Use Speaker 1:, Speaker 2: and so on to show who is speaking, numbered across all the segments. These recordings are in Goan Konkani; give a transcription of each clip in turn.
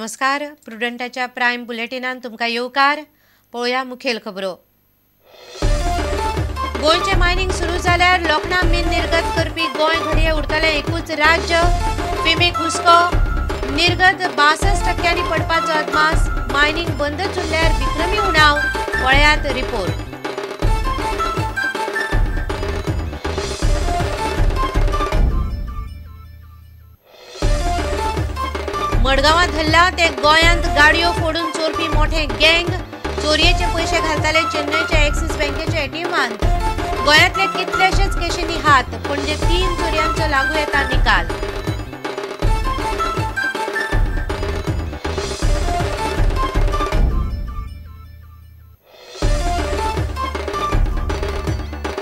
Speaker 1: नमस्कार, प्रुडंटाच्या प्रायम बुलेटिनान तुमकां येवकार. पळोवया मुखेल खबरो. गोंयचें मायनिंग सुरू जाल्यार लोखणां मीन निर्गत करपी गोंय घडये उरतलें एकूच राज्य. फिमीक हुस्को, निर्गत 62% पडपाचो अदमास. मायनिंग बंदच उरल्यार विक्रमी उणाव. पळयात रिपोर्ट. मडगांवां धरला ते गोंयांत गाडयो फोडून चोरपी मोठे गँग. चोरयेचे पयशे घालताले चेन्नयच्या एक्सिस बँकेच्या एटीएमांत. गोंयांतले कितलेशेच केशींनी हात. पणजे 3 चोरयांचो लागू येता निकाल.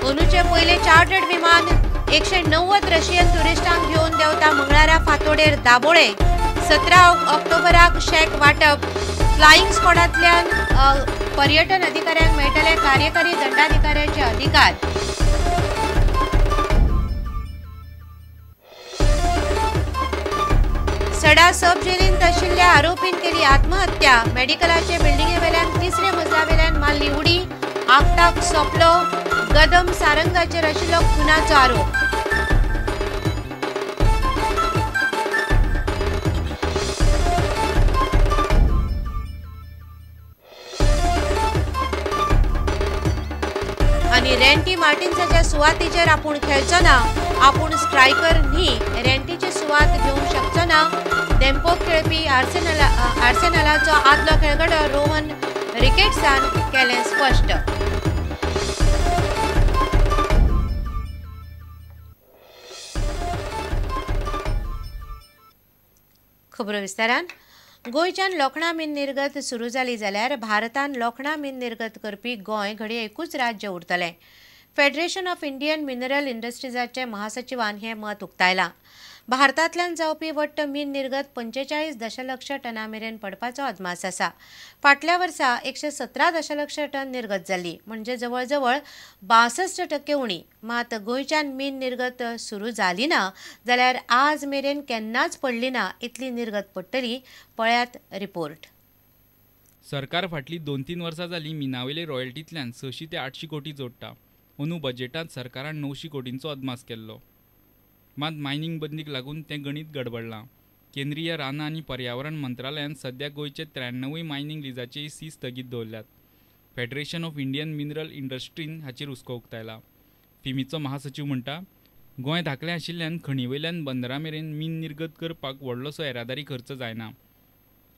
Speaker 1: अंदूचे पयले चार्टर्ड विमान 190 रशियन ट्युरिस्टांक घेवन देंवता मंगळारा फांतोडेर दाबोळे. 17 ऑक्टोबराक शॅक वांटप. फ्लायिंग स्क्वॉडांतल्यान पर्यटन अधिकाऱ्यांक मेळटले कार्यकारी दंडाधिकाऱ्याचे अधिकार. सडा सब जेलींत आशिल्ल्या आरोपीन केली आत्महत्या. मेडिकलाचे बिल्डिंगे वेल्यान तिसऱ्या मजला वेल्यान मारली उडी. आगताक सोंपलो. गदम सारंगाचेर आशिल्लो खुनाचो आरोप. आनी रेंटी मार्टिन्साच्या सुवातेचेर आपूण खेळचो ना, आपूण स्ट्रायकर न्ही, रेंटीची सुवात घेवंक शकचो ना. धेंपो खेळपी आर्सेनलाचो आदलो खेळगडो रोहन रिकेट्सान केलें स्पश्ट. खबरो विस्तारान. गोंयच्यान लोखणां मीन निर्गत सुरू जाली जाल्यार भारतान लोखणां मीन निर्गत करपी गोंय घडये एकूच राज्य उरतलें. फेडरेशन ऑफ इंडियन मिनरल इंडस्ट्रीजाचे महासचिवान हें मत उक्तायलां. भारतांतल्यान जावपी वट्ट मीन निर्गत 45 दशलक्ष टना मेरेन पडपाचो अदमास आसा. फाटल्या वर्सा 117 दशलक्ष टन निर्गत जाली, म्हणजे जवळजवळ 62% उणी. मात गोंयच्यान मीन निर्गत सुरू जाली ना जाल्यार आज मेरेन केन्नाच पडली ना इतली निर्गत पडटली. पळयात रिपोर्ट.
Speaker 2: सरकार फाटली 2-3 वर्सां जाली मिनावयले रॉयल्टींतल्यान 600 ते 800 कोटी जोडटा. अंदू बजेटांत सरकारान 900 कोटींचो अदमास केल्लो. मात मायनिंग बंदीक लागून तें गणीत गडबडलां. केंद्रीय रानां आनी पर्यावरण मंत्रालयान सद्या गोंयचे 93 मायनिंग लिजाचे सी स्थगीत दवरल्यात. फेडरेशन ऑफ इंडियन मिनरल इंडस्ट्रीन हाचेर हुस्को उक्तायला. फिमीचो महासचीव म्हणटा, गोंय धाकलें आशिल्ल्यान खणी वयल्यान बंदरा मेरेन मीन निर्गत करपाक व्हडलोसो येरादारी खर्च जायना.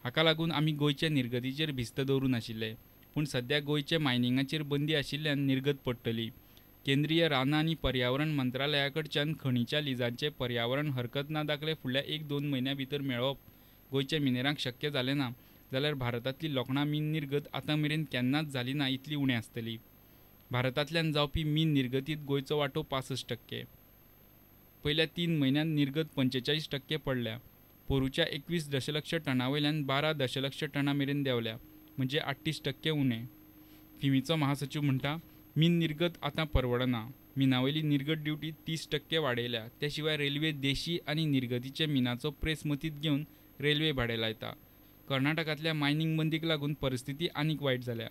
Speaker 2: हाका लागून आमी गोंयचे निर्गतीचेर भिस्त दवरून आशिल्ले, पूण सद्या गोंयचे मायनिंगाचेर बंदी आशिल्ल्यान निर्गत पडटली. केंद्रीय रानां आनी पर्यावरण मंत्रालया कडच्यान खणीच्या लिजांचे पर्यावरण हरकत ना दाखले फुडल्या 1-2 म्हयन्यां भितर मेळोवप गोंयच्या मिनेरांक शक्य जालें ना जाल्यार भारतांतली लोखणां मीन निर्गत आतां मेरेन केन्नाच जाली ना इतली उणें आसतली. भारतांतल्यान जावपी मीन निर्गतींत गोंयचो वांटो 65%. पयल्या 3 म्हयन्यांत निर्गत 45% पडल्या. पोरूच्या 21 दशलक्ष टना वयल्यान 12 दशलक्ष टना मेरेन देंवल्या, म्हणजे 38% उणें. फिमीचो महासचीव म्हणटा, मीन निर्गत आतां परवडना. मिनावयली निर्गत ड्युटी 30% वाडयल्या. ते शिवाय रेल्वे देशी आनी निर्गतीचे मिनाचो प्रेस मतींत घेवन रेल्वे भाडें लायता. कर्नाटकांतल्या मायनिंग बंदीक लागून परिस्थिती आनीक वायट जाल्या.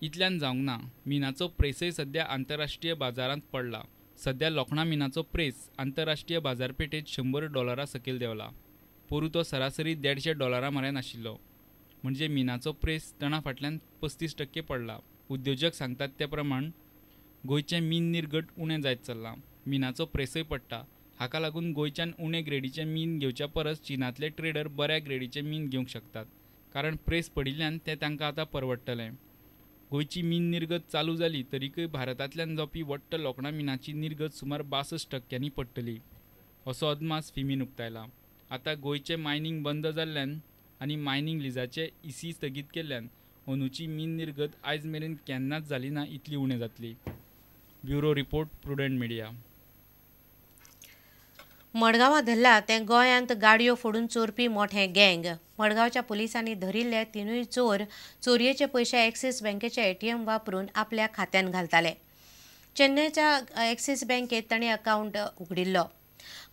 Speaker 2: इतल्यान जावंक ना, मिनाचो प्रेसय सद्या आंतरराष्ट्रीय बाजारांत पडला. सद्या लोखणां मिनाचो प्रेस आंतरराष्ट्रीय बाजारपेठेंत $100 सकयल देंवला. पोरूं तो सरासरी $150 म्हऱ्यान आशिल्लो, म्हणजे मिनाचो प्रेस टना फाटल्यान 35% पडला. उद्योजक सांगतात ते प्रमाण गोंयचें मीन निर्गत उणें जायत चल्लां. मिनाचो प्रेसय पडटा. हाका लागून गोंयच्यान उणे ग्रेडीचें मीन घेवच्या परस चीनांतले ट्रेडर बऱ्या ग्रेडीचें मीन घेवंक शकतात, कारण प्रेस पडिल्ल्यान तें तांकां आतां परवडटलें. गोंयची मीन निर्गत चालू जाली तरीकय भारतांतल्यान जावपी वट्ट लोखणां मिनाची निर्गत सुमार 62% पडटली असो अदमास फिमीन उक्तायला. आतां गोंयचें मायनिंग बंद जाल्ल्यान आनी मायनिंग लिजाचे इसी स्थगीत केल्ल्यान अंदूची मीन निर्गत आयज मेरेन केन्नाच जाली ना इतली उणें जातली. Bureau report, Prudent media.
Speaker 1: मडगांवां धरला तें गोंयांत गाडयो फोडून चोरपी मोठें गँग. मडगांवच्या पुलिसांनी धरिल्ले 3 चोर चोरयेचे पयशे एक्सिस बँकेचे एटीएम वापरून आपल्या खात्यांत घालताले. चेन्नयच्या एक्सिस बँकेत तांणी अकावंट उगडिल्लो.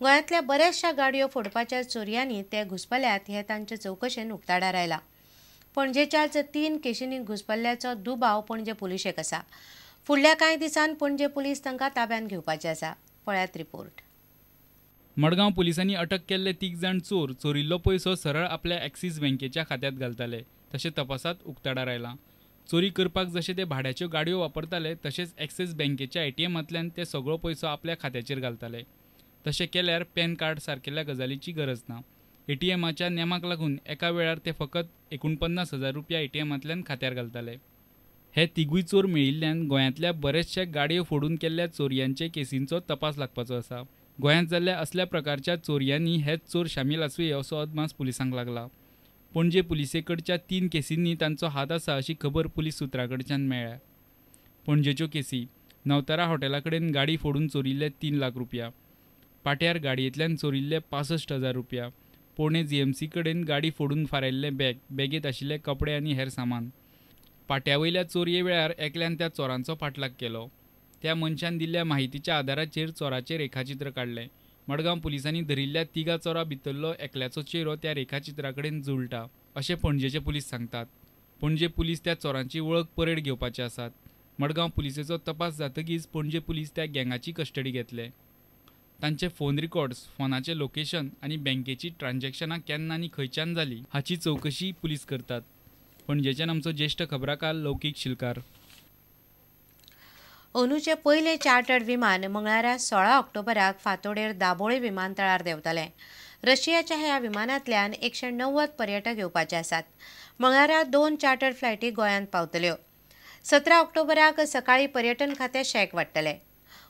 Speaker 1: गोंयांतल्या बऱ्याचशा गाडयो फोडपाच्या चोरयांनी ते घुसपल्यात हे तांचे चवकशेन उक्ताडार आयला. पणजेच्याच 3 केशींनी घुसपल्ल्याचो दुबाव पणजे पुलिशेक आसा. फुडल्या कांय दिसांत पणजे पुलीस तांकां ताब्यांत घेवपाचे आसा. पळयात रिपोर्ट.
Speaker 2: मडगांव पुलिसांनी अटक केल्ले 3 जाण चोर चोरिल्लो पयसो सरळ आपल्या ॲक्सिस बँकेच्या खात्यांत घालताले तशें तपासात उक्ताडार आयलां. चोरी करपाक जशे ते भाड्याच्यो गाडयो वापरताले तशेंच ॲक्सिस बँकेच्या एटीएमांतल्यान ते सगळो पयसो आपल्या खात्याचेर घालताले. तशें केल्यार पॅन कार्ड सारकेल्या गजालीची गरज ना. एटीएमाच्या नेमाक लागून एका वेळार ते फकत 49,000 रुपया एटीएमांतल्यान खात्यार घालताले. हे तिगूय चोर मेळिल्ल्यान गोंयांतल्या बऱ्याचशा गाडयो फोडून केल्ल्या चोरयांचे केसींचो तपास लागपाचो आसा. गोंयांत जाल्ल्या असल्या प्रकारच्या चोरयांनी हेच चोर शामील आसुये असो अदमास पुलिसांक लागला. पणजे पुलिसेकडच्या 3 केसींनी तांचो हात आसा अशी खबर पुलीस सुत्रां कडच्यान मेळ्ळ्या. पणजेच्यो केसी: नवतारा हॉटेला कडेन गाडी फोडून चोरिल्ले 3 लाख रुपया, पाट्यार गाडयेंतल्यान चोरिल्ले 65,000 रुपया, पोणे जीएमसी कडेन गाडी फोडून फारायल्लें बॅग, बॅगेंत आशिल्ले कपडे आनी हेर सामान. पाट्या वयल्या चोरये वेळार एकल्यान त्या चोरांचो फाटलाग केलो. त्या मनशान दिल्ल्या माहितीच्या आदाराचेर चोराचें रेखाचित्र काडलें. मडगांव पुलिसांनी धरिल्ल्या 3 चोरां भितरलो एकल्याचो चेरो त्या रेखाचित्रा कडेन जुळटा अशें पणजेचे पुलीस सांगतात. पणजे पुलीस त्या चोरांची वळख परेड घेवपाचे आसात. मडगांव पुलिसेचो तपास जातकीच पणजे पुलीस त्या गँगाची कस्टडी घेतले. तांचे फोन रिकॉर्ड्स, फोनाचें लोकेशन आनी बँकेची ट्रान्झॅक्शनां केन्ना आनी खंयच्यान जाली हाची चवकशी पुलीस करतात. पणजेच्यान आमचो ज्येश्ठ खबराकार लौकीक शिलकार.
Speaker 1: अंदूचें पयलें चार्टर्ड विमान मंगळारा 16 ऑक्टोबराक फांतोडेर दाबोळे विमानतळार देंवतलें. रशियाच्या ह्या विमानांतल्यान 190 पर्यटक येवपाचे आसात. मंगळारा 2 चार्टर्ड फ्लायटी गोंयांत पावतल्यो. 17 ऑक्टोबराक सकाळीं पर्यटन खातें शॅक वाडटलें.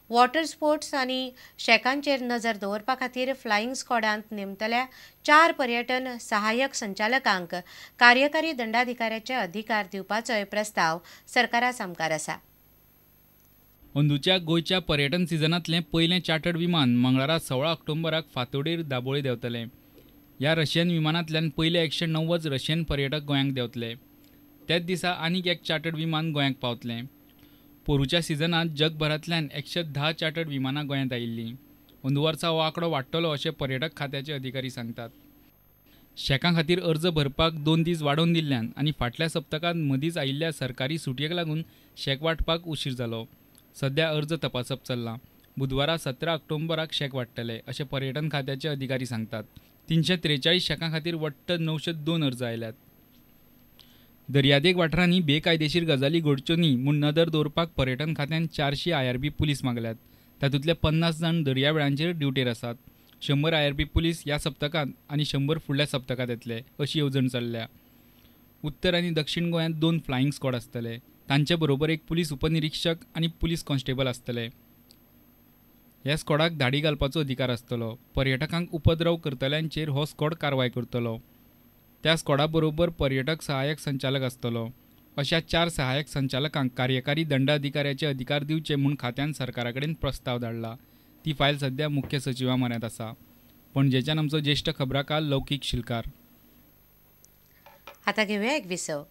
Speaker 1: वॉटर स्पोर्ट्स आनी शॅकांचेर नजर दवरपा खातीर फ्लायिंग स्क्वॉडांत नेमतल्या 4 पर्यटन सहाय्यक संचालकांक कार्यकारी दंडाधिकाऱ्याचे अधिकार दिवपाचोय प्रस्ताव सरकारा सामकार आसा.
Speaker 2: अंदूच्या गोंयच्या पर्यटन सिजनांतलें पयलें चार्टर्ड विमान मंगळारा 16 ऑक्टोबराक फांतोडेर दाबोळे देंवतलें. ह्या रशियन विमानांतल्यान पयले 190 रशियन पर्यटक गोंयांक देंवतले. त्याच दिसा आनीक एक चार्टर्ड विमान गोंयांक पावतलें. पोरूच्या सिजनांत जगभरांतल्यान 110 चार्टर्ड विमानां गोंयांत आयिल्लीं. अंदू वर्सा हो आंकडो वाडटलो अशें पर्यटक खात्याचे अधिकारी सांगतात. शॅकां खातीर अर्ज भरपाक 2 दीस वाडोवन दिल्ल्यान आनी फाटल्या सप्तकांत मदींच आयिल्ल्या सरकारी सुटयेक लागून शॅक वांटपाक उशीर जालो. सध्या अर्ज तपासप चल्लां. बुधवारा 17 ऑक्टोबराक शॅक वाडटले अशें पर्यटन खात्याचे अधिकारी सांगतात. 343 शॅकां खातीर वट्ट 902 अर्ज आयल्यात. दर्यादेग वाठारांनी बेकायदेशीर गजाली घडच्यो न्ही म्हूण नदर दवरपाक पर्यटन खात्यान 400 IRB police मागल्यात. तातूंतले 50 जाण दर्यावेळांचेर ड्युटेर आसात. 100 IRB police ह्या सप्तकांत आनी 100 फुडल्या सप्तकांत येतले अशी येवजण चल्ल्या. उत्तर आनी दक्षिण गोंयांत 2 फ्लायिंग स्क्वॉड आसतले. तांचे बरोबर एक पुलीस उपनिरीक्षक आनी पुलीस कॉन्स्टेबल आसतले. ह्या स्क्वॉडाक धाडी घालपाचो अधिकार आसतलो. पर्यटकांक उपद्रव करतल्यांचेर हो स्क्वॉड कारवाय करतलो. त्या स्क्वॉडा बरोबर पर्यटक सहाय्यक संचालक आसतलो. अशा 4 सहाय्यक संचालकांक कार्यकारी दंडाधिकाऱ्याचे अधिकार दिवचे म्हूण खात्यान सरकारा कडेन प्रस्ताव धाडला. ती फायल सध्या मुख्य सचिवा म्हऱ्यांत आसा. पणजेच्यान आमचो ज्येश्ठ खबराकार लौकीक शिलकार.
Speaker 1: आतां घेवया एक विसव.